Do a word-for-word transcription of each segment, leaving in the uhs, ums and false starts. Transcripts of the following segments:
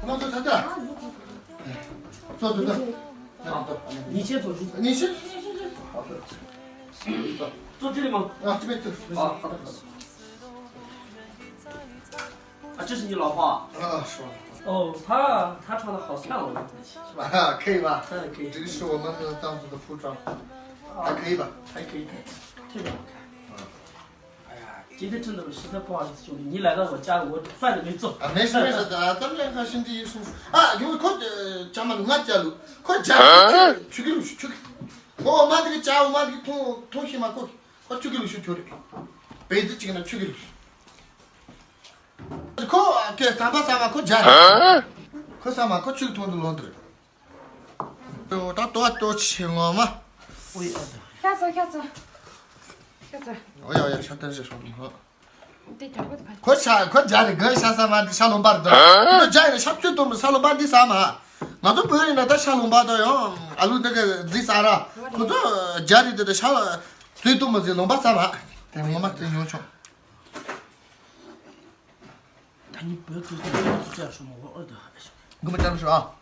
ང་ཚོ་ད་ལྟ། ཚོ་ཚོ་ཚོ། ཉིན་ཤས་ཚོ་ཞུ། ཉིན་ཤས། ཚོ་ཅི་རེད་མ། ཨ་ཅི་མེད་ཚོ། ཨ་ཧ་ཧ། 啊，这是你老婆啊？啊，是吧？哦，她她穿的好漂亮啊。是吧？可以吧？嗯，可以。这个是我们藏族的服装，还可以吧？还可以，特别好看。哎呀，今天真的实在不好意思，兄弟，你来到我家，我饭都没做。啊，没事没事的，咱们两个兄弟有什么事？啊，因为可呃，讲嘛，我家路，可家路去去去去去，我妈这个家，我妈这个通通行嘛，过去。 ཁོ་ཆུ་གི་ལུག་ཤུ་ཁྱོད་རེད། བེ་ཙི་གཅིག་ན་ཆུ་གི་ལུག་ཤུ། ཁོ་ཀེ་ཟམ་པ་ཟམ་པ་ཁོ་རྒྱ་རེད། ཁོ་ཟམ་པ་ཁོ་ཆུ་གི་ཐོང་དུ་ལོང་དུ་རེད། ད་ལྟོ་ལྟོ་ཆེ་ངོ་མ། ཤ་ཚ་ཤ་ཚ། ཤ་ཚ། ཨོ་ཡ་ཨོ་ཡ་ཤ་ཏན་ཞེས་སོང་ཧོ། དེ་རྒྱ་གོ་ཕ། ཁོ་ཤ་ཁོ་རྒྱ་རེད་གི། ཤ་ཟམ་པ་འདི་ཤ་ལོང་པར་འདུག་ཁོ་རྒྱ་ཡིན་ན་ཤ་བཅུ་དུམ་ཤ་ལོང་པ་འདི་ཟམ་པ། ང་ཚོ་བོད་ཡིན་ན་ད་ཤ་ལོང་པ་དང་ཡང་ཨ་ལུ་འདི་གི་རྫི་ས་ར། ཁོ་ཚོ་རྒྱ་རི་འདི་ད་ཤ་རྫི་དུ་མ་རྫི་ལོང་པ་ཟ་མ། དེ་ངོ་མ་རྫི་ཉུང་ཆུང་། ད་ནི་བོད་ཁུལ་དུ་ཚོ་ཅག་སོང་མོ་ཨོ་ད། གུ་མ་ཅམ་ཤོ་ཨ།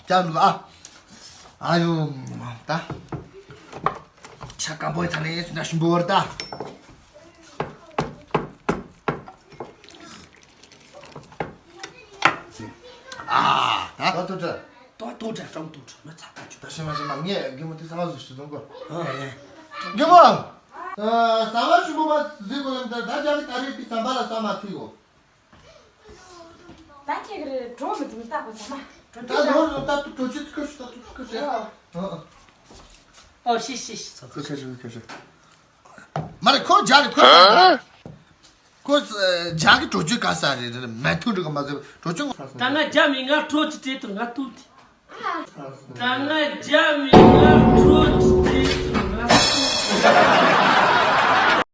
ཅམ་ལ་ཨ། ཨ་ཡོ། ད། ཤ་སྐམ་པོའི་ཚ་ནས་ན་ཤིང་བོར་ད། ཨ། ད་ཏོ་ཏྲ། ཏོ་ཏོ་ཏྲ་ཀྲང་ཏོ་ཏྲ་མི་ཚ་ད་ཅུ། ད་ཤི་མ་ཤི་མ་ངས་རྒན་མོ་དེ་ཚང་མ་བཟོ་ཤི་སོང་གོ། ཨ་རེད། རྒན་མོ། ཨ། ཟ་མ་ཤི་མོ་མ་ཟི་གོ་ལམ་ད་ད་ཅག་གི་ད་རེས་པི་ཟམ་པ་ལ་ཟ་མ་ཐུག་གོ། ད་ཁྱེད་ཀྱི་གྲོ་མི་ཚིམ་ད་གོ་ཟ་མ་གྲོ་ད་ལོ་ལོ་ད་དུ་གྲོ་ཆུ་ཚི་ཁོ་ཤི་ད་དུ་ཚི་ཁོ་ཤི། ཨ། ཨོ་ཤི་ཤི་ཤི་ཚ་ཚ། ཁོ་ཤི་ཤི་ཁོ་ཤི། མ་རེད་ཁོ་རྒྱ་རེད་ཁོ་ཟ་མ། ཁོ་རྒྱ་གི་གྲོ་ཆུ་ག་ས་རེད་རེད་མ་ཐུག་འགྲོ་གི་མ་ཟེར་གྲོ་ཆུ། ད་ང་རྒྱ་མི་ང་གྲོ་ཆུ་དེ་དུ་ང་ཐུག་དེ། ད་ང་རྒྱ་མི་ང་